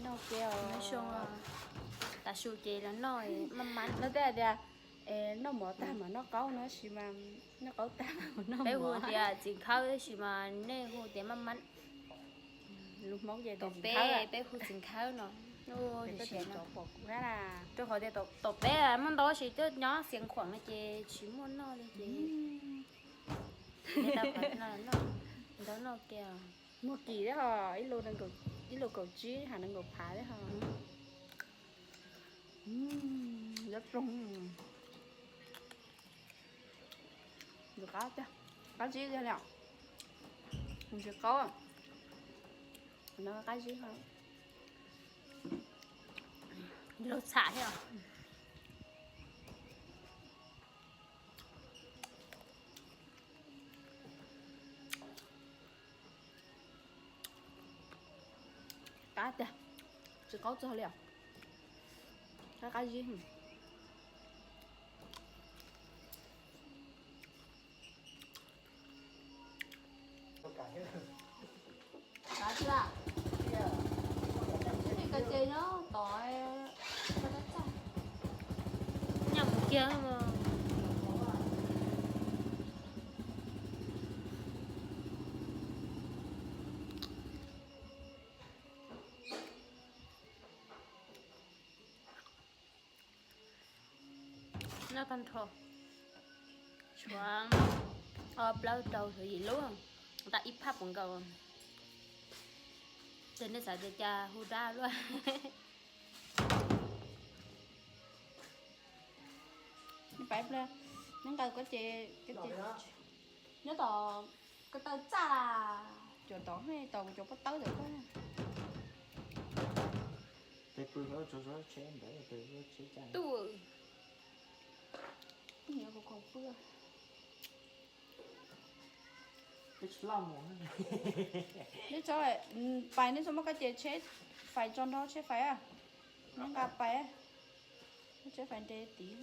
Noj ke os. Noj zoo. Tav su ces los noj maj mab. Noj tej tias noj mov tag mas noj qaub no, tab sis mas noj qaub tag mas noj mov. Peb hu tias txiv nkhawb tab sis mas nej hu tias maj mab. Lus Hmoob ces tom peb, peb hu txiv nkhawb no. Rau qhov tias tom peb muaj ntau tab sis twb nyob Xiav Khuam no ces tsis muaj noj li ces. Ntau noj ke. Muag kim thiab ho, ib lus kaum tsib hais nees nkaum phav thiab ho. Yob ploog. Qab, qab zib tiag li os. Tsis qaub, no qab zib ho. Laug txham thiab. Qab tiag, tsis qaub txog li os. Qab qab zib. Qab tiag. Tsis li ka ces nyob tod. Nyaj mus kiag. Noj tag nrho, tshuav ob plaub rau xyov yim lub, tau ib phab puas nkaus. Ces nej xav tias cas hu dab luaj. Nyob tom ko taw txaj, cuam tom tau kuv cov pob tawb tawm ko. Tus, tus, tus, neb tso, pais neb tso muab ko ces tsheb fais tso nrho tsheb fais, neb nqa pais, tsheb fais nres tid.